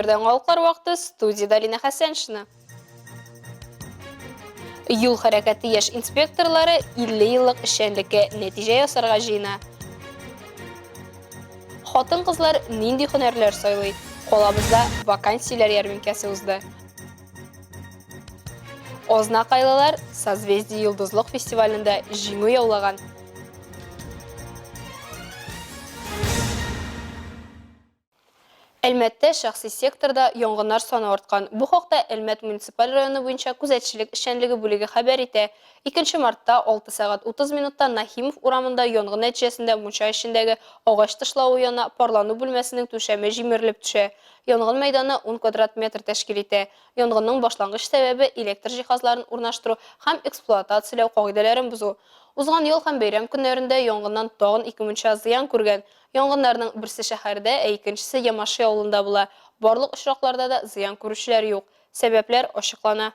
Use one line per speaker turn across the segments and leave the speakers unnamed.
Эфирда яңалыклар вакыты, студиядә Алина Хәсәншина. Юл хәрәкәте яшь инспекторлары 50 еллык эшчәнлеккә нәтиҗә ясарга җыена. Хатын-кызлар нинди һөнәрләр сайлый? Калабызда вакансияләр ярминкәсе узды. Азнакайлылар Созвездие йолдызлык фестивалендә җиңү яулаган. Әлмәттә шәхси секторда янгыннар саны арткан. Бу хакта Әлмәт муниципаль районы буенча күзәтчелек эшчәнлеге бүлеге хәбәр итә. Икенче мартта 6 сәгать 30 минутта Нахимов урамында янгын нәтиҗәсендә мунча эчендәге агач тышлавы яна, парлану бүлмәсенең түшәме җимерелеп төшә. Янгын мәйданы ун квадрат метр тәшкил итә. Янгынның башлангыч сәбәбе, электр җиһазларын урнаштыру һәм эксплуатацияләү кагыйдәләрен бозу. Узган ял һәм бәйрәм көннәрендә янгыннан тагын ике мунча зыян күргән. Янгыннарның берсе шәһәрдә, ә икенчесе Ямаши авылында була. Барлык очракларда да зыян күрүчеләр юк. Сәбәпләр ачыклана.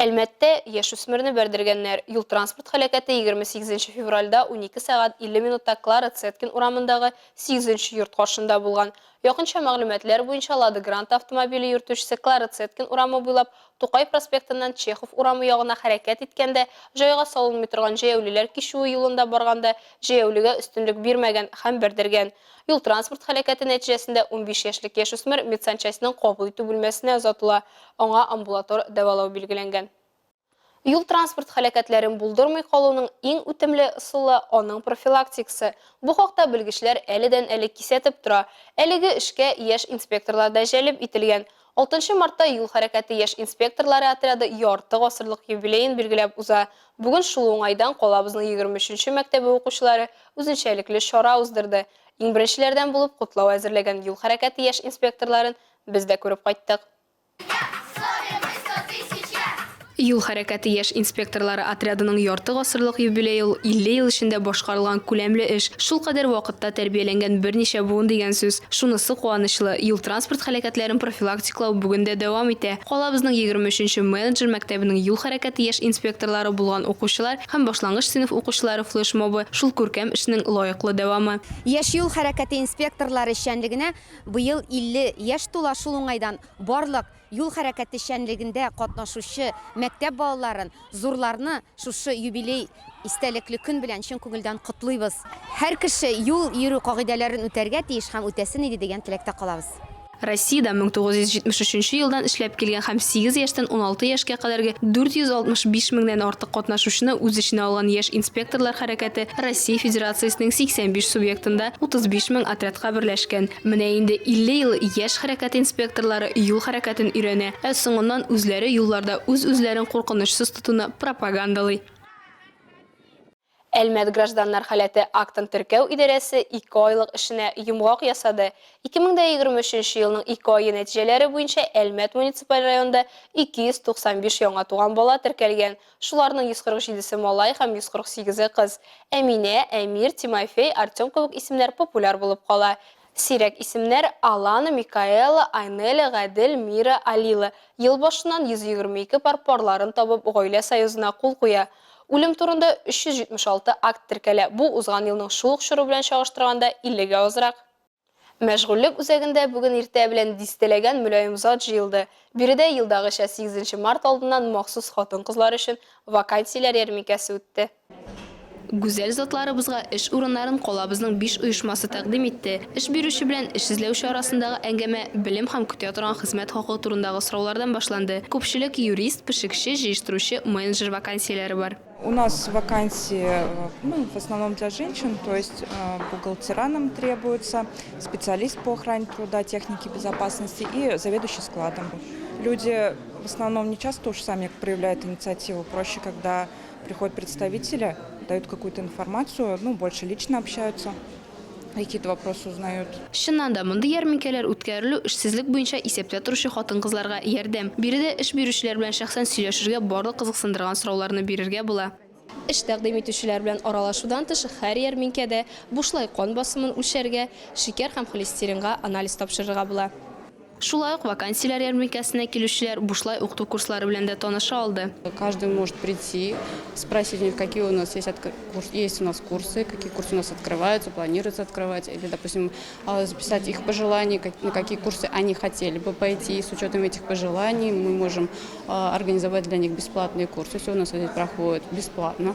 Әлмәттә яшүсмерне бәрдергәннәр. Юл-транспорт һәлакәте 28 нче февральдә 12 сәгать 50 минутта Клара Цеткин урамындагы 8 нче йорт каршында булган. Якынча мәгълүматлар буенча, Лада Гранта автомобиле йөртүчесе Клара Цеткин урамы буйлап Тукай проспектыннан Чехов урамы ягына хәрәкәт иткәндә, җайга салынмый торган җәяүлеләр кичүе юлында барганда җәяүлегә өстенлек бирмәгән һәм бәрдергән. Юл-транспорт һәлакәте нәтиҗәсендә 15 яшьлек яшүсмер медсанчастьның кабул итү бүлмәсенә озатыла, аңа амбулатор дәвалау билгеләнгән. Юл-транспорт һәлакәтләрен булдырмый калуның иң үтемле ысулы, аның профилактикасы. Бу хакта белгечләр әледән-әле кисәтеп тора. Әлеге эшкә яшь инспекторлар да җәлеп ителгән. Алтынчы мартта юл хәрәкәте яшь инспекторлары отряды ярты гасырлык юбилеен билгеләп уза. Бүген шул уңайдан калабызның 23 нче мәктәбе укучылары үзенчәлекле чара уздырды. Иң беренчеләрдән булып котлау әзерләгән юл хәрәкәте яшь инспекторларын без дә күреп кайттык. Юл хәрәкәте яшь инспекторлары отрядының ярты гасырлык юбилее ул 50 ел эчендә башкарылган күләмле эш, шулкадәр вакытта тәрбияләнгән берничә буын дигән сүз. Шунысы куанычлы, юл-транспорт һәлакәтләрен профилактикалау бүген дә дәвам итә. Калабызның 23 нче менеджер мәктәбенең юл хәрәкәте яшь инспекторлары булган укучылар һәм башлангыч сыйныф укучылары флешмобы, шул күркәм эшнең лаеклы дәвамы.
Яшь юл хәрәкәте инспекторлары эшчәнлегенә Быел 50 яшь тула, шул уңайдан барлык юл хәрәкәте эшчәнлегендә катнашучы мәктәп балаларын, зурларны шушы юбилей истәлекле көн белән чын күңелдән котлыйбыз. Һәр кеше юл йөрү кагыйдәләрен үтәргә тиеш һәм үтәсен иде дигән теләктә калабыз.
Россиядә 1973 нче елдан эшләп килгән һәм сигез яшьтән 16 яшькә кадәрге 465 меңнән артык катнашучыны үз эченә алган яшь инспекторлар хәрәкәте Россия Федерациясенең 85 субъектында 35 мең отрядка берләшкән. Менә инде 50 ел яшь хәрәкәт инспекторлары юл хәрәкәтен өйрәнә, ә соңыннан үзләре юлларда үз-үзләрен куркынычсыз тотуны пропагандалый. Әлмәт гражданнар халәте актын теркәү идарәсе ике айлык эшенә йомгак ясады. 2023 нче елның ике ае нәтиҗәләре буенча Әлмәт муниципаль районында 295 яңа туган бала теркәлгән. Шуларның 147 се малай һәм 148 е кыз. Әминә, Әмир, Тимофей, Артем кебек исемнәр популяр булып кала. Сирәк исемнәр, Алана, Микаэла, Айнеля, Гадел, Мира, Алила. Ел башыннан 122 пар парларын табып, гаилә союзына кул куя. Үлем турында 376 акт теркәлә, бу узган елның шул ук чоры белән чагыштырганда 50 гә азрак. Мәшгульлек үзәгендә бүген иртә белән дистәләгән мөлаем зат җыелды. Биредә елдагыча сигезенче март алдыннан махсус хатын-кызлар өчен вакансияләр ярминкәсе үтте. Гүзәл затларыбызга эш урыннарын калабызның биш оешмасы тәкъдим итте. Эш бирүче белән эш эзләүче арасындагы әңгәмә белем һәм көтә торган хезмәт хакы турындагы сораулардан башланды. Күпчелек юрист, пешекче, җыештыручы, менеджер вакансияләре бар.
У нас вакансии, ну, в основном для женщин, то есть бухгалтера нам требуются, специалист по охране труда, технике безопасности и заведующий складом. Люди в основном не часто уж сами проявляют инициативу, проще, когда приходят представители, дают какую-то информацию, ну, больше лично общаются. Какие-то вопросы узнают.
Чыннан да, мондый ярминкәләр үткәрелү эшсезлек буенча исәптә торучы хатын-кызларга ярдәм. Биредә эш бирүчеләр белән шәхсән сөйләшергә, барлык кызыксындырган сорауларны бирергә була. Эш тәкъдим итүчеләр белән аралашудан тыш, һәр ярминкәдә бушлай кан басымын үлчәргә, шикәр һәм холестеринга анализ тапшырырга була. Шулай ук вакансияләр ярминкәсенә килүчеләр бушлай укыту курслары белән дә таныша алды.
Каждый может прийти, спросить у них, какие у нас есть, есть у нас курсы, какие курсы у нас открываются, планируется открывать, или, допустим, записать их пожелания, на какие курсы они хотели бы пойти. И с учетом этих пожеланий мы можем организовать для них бесплатные курсы. Все у нас здесь проходит бесплатно.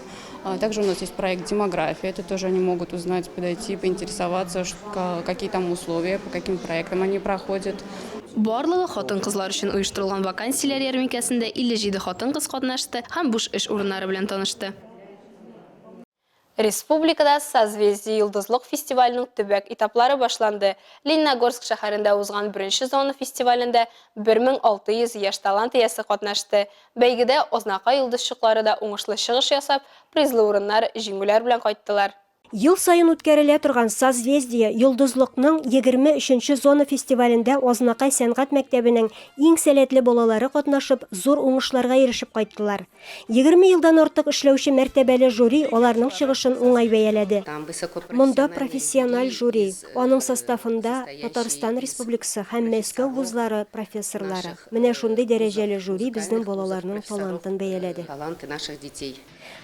Также у нас есть проект «Демография». Это тоже они могут узнать, подойти, поинтересоваться, какие там условия, по каким проектам они проходят.
Барлыгы хатын-кызлар өчен оештырылган вакансияләр ярминкәсендә 57 хатын-кыз катнашты һәм буш эш урыннары белән танышты. Республикада Созвездие-Йолдызлык фестиваленең төбәк этаплары башланды. Лениногорск шәһәрендә узган беренче зона фестивалендә 1600 яшь талант иясе катнашты. Бәйгедә Азнакай йолдызчыклары да уңышлы чыгыш ясап, призлы урыннар, җиңүләр белән кайттылар.
Ел саен үткәрелә торган Созвездие, Йолдызлыкның 23 нче зона фестивалендә Азнакай сәнгать мәктәбенең иң сәләтле балалары катнашып, зур уңышларга ирешеп кайттылар. 20 елдан артык эшләүче мәртәбәле жюри аларның чыгышын уңай бәяләде. Монда профессиональ жюри, аның составында Татарстан Республикасы һәм Мәскәү вузлары профессорлары. Менә шундый дәрәҗәле жюри безнең балаларның талантын бәяләде.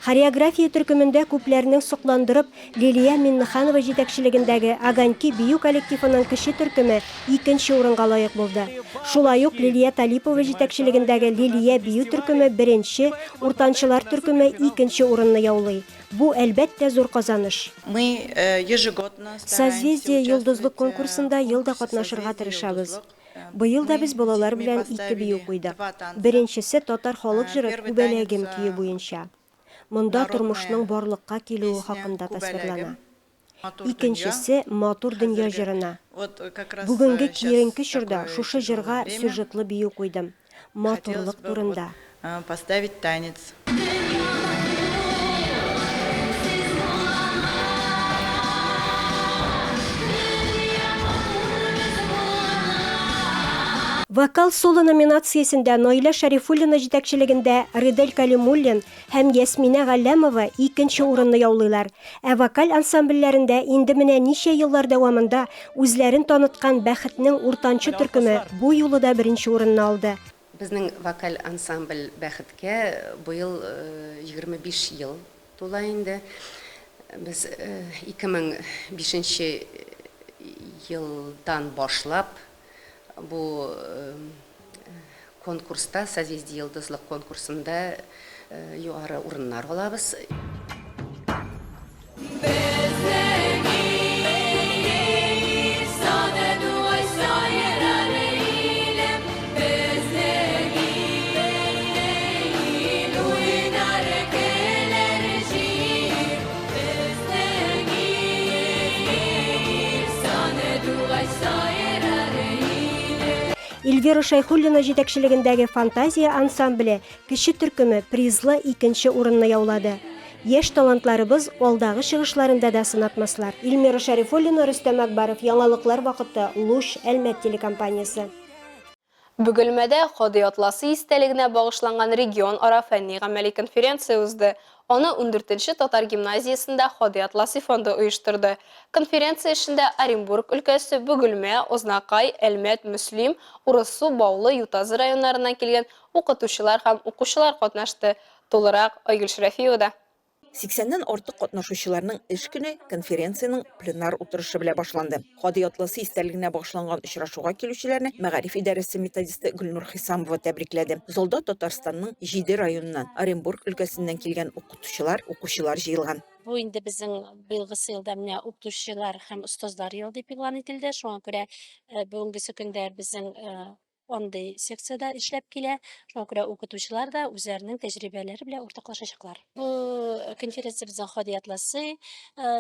Хореография төркемендә күпләрнең сокландырып, Лилия Миннеханова җитәкчелегендәге Огоньки бию коллективының кече төркеме икенче урынга лаек булды. Шулай ук Лилия Талипова җитәкчелегендәге Лилия бию төркеме беренче, уртанчылар төркеме икенче урынны яулый. Бу, әлбәттә, зур казаныш.
Мы ежегодно стараемся
Созвездие Йолдызлык
участвовать
конкурсында
в
ел да
конкурсе
катнашырга
Созвездие
тырышабыз.
Йолдызлык.
Быел да
Мы
без
с
балалар
детьми
белән ике бию
поставили
куйдык.
два танца.
Беренчесе татар халык җыры
Первый
Күбәләгем
танец
көе буенча. Монда тормышның
народная
барлыкка килүе
песня
хакында тасвирлана.
Күбәләгем. Матур дөнья.
Икенчесе, Матур дөнья
Хәзерге
җырына.
вот как раз
Бүгенге
сейчас
киеренке чорда
такое
шушы
тяжелое
җырга
время.
сюжетлы бию куйдым.
Хотелось
Матурлык
бы вот
турында.
поставить танец.
Вокал-соло номинациясендә Наилә Шәрифуллина җитәкчелегендә Ридель Кәлимуллин һәм Ясминә Галләмова икенче урынны яулыйлар. Ә вокаль ансамбльләрендә инде менә ничә еллар дәвамында үзләрен таныткан Бәхетнең уртанчы төркеме бу юлы да беренче урынны алды.
Безнең вокаль ансамбль Бәхеткә быел 25 ел тула инде. Без 2005 нче елдан башлап бу конкурста, Созвездие-Йолдызлык конкурсында югары урыннар алабыз.
Эльвира Шәйхуллина җитәкчелегендәге Фантазия ансамбле кече төркеме призлы икенче урынны яулады. Яшь талантларыбыз алдагы чыгышларында да сынатмаслар. Эльмира Шәрифуллина, Рөстәм Акбаров, Яңалыклар вакыты, Луч, Әлмәт телекомпаниясе.
Бөгелмәдә Һади Атласи истәлегенә багышланган регионара фәнни-гамәли конференция узды. Аны ундүртенче татар гимназиясендә Һади Атласи фонды оештырды. Конференция эшендә Оренбург өлкәсе, Бөгелмә, Азнакай, Әлмәт, Мөслим, Урыссу, Баулы, Ютазы районнарыннан килгән укытучылар һәм укучылар катнашты. Тулырак Айгөл Шәрәфиевада.
Сиксәннән артык катнашучыларның эш көне конференциянең пленар утырышы белән башланды. Һади Атласы истәлегенә багышланган очрашуга килүчеләрне мәгариф идарәсе методисты Гөлнур Хисамова тәбрикләде. Залда Татарстанның җиде районыннан, Оренбург өлкәсеннән килгән укытучылар, укучылар җыелган.
Бу инде безнең быелгысы елда менә укытучылар һәм остазлар елы дип игълан ителде. Шуңа күрә бүгенгесе көндә безнең андый секциядә эшләп килә. Шуңа күрә укытучылар да үзләренең тәҗрибәләре белән уртаклашачаклар. Бу конференция безнең Һади Атласы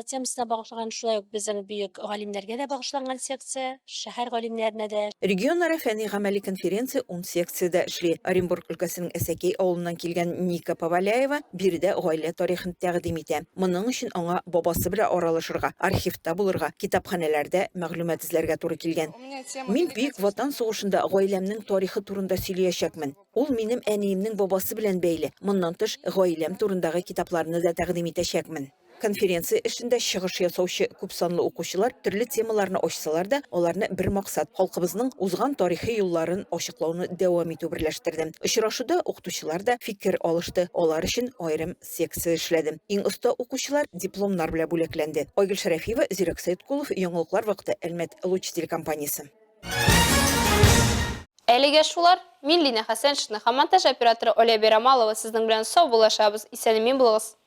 темасына багышланган, шулай ук безнең бөек галимнәргә дә багышланган секция, шәһәр галимнәренә дә.
Регионара фәнни-гамәли конференция ун секциядә эшли. Оренбург өлкәсенең Әсәкәй авылыннан килгән Ника Поваляева биредә гаилә тарихын тәкъдим итә. Моның өчен аңа бабасы белән аралашырга, архивта булырга, китапханәләрдә мәгълүмат эзләргә туры килгән. Мин Бөек Ватан сугышында гаиләмнең тарихы турында сөйлиячәкмен. Ул минем әниемнең бабасы белән бәйле. Моннан тыш, гаиләм турындагы китапларны да тәкъдим итәчәкмен. Конференция эшендә чыгыш ясаучы күпсанлы укучылар төрле темаларны ачсалар да, аларны бер максат, халкыбызның узган тарихи юлларын ачыклауны дәвам итү берләштерде. Очрашуда укытучылар да фикер алышты, алар өчен аерым секция эшләде. Иң оста укучылар дипломнар белән бүләкләнде. Айгөл Шәрәфиева, Зирәк Сәеткулов, Яңалыклар вакыты, Әлмәт, Луч телекомпаниясе.
Әлегә шулар. Мин Лина Хәсәншина һәм монтаж операторы Оля Бәйрамалова сезнең белән саубуллашабыз. Исән-имин булыгыз.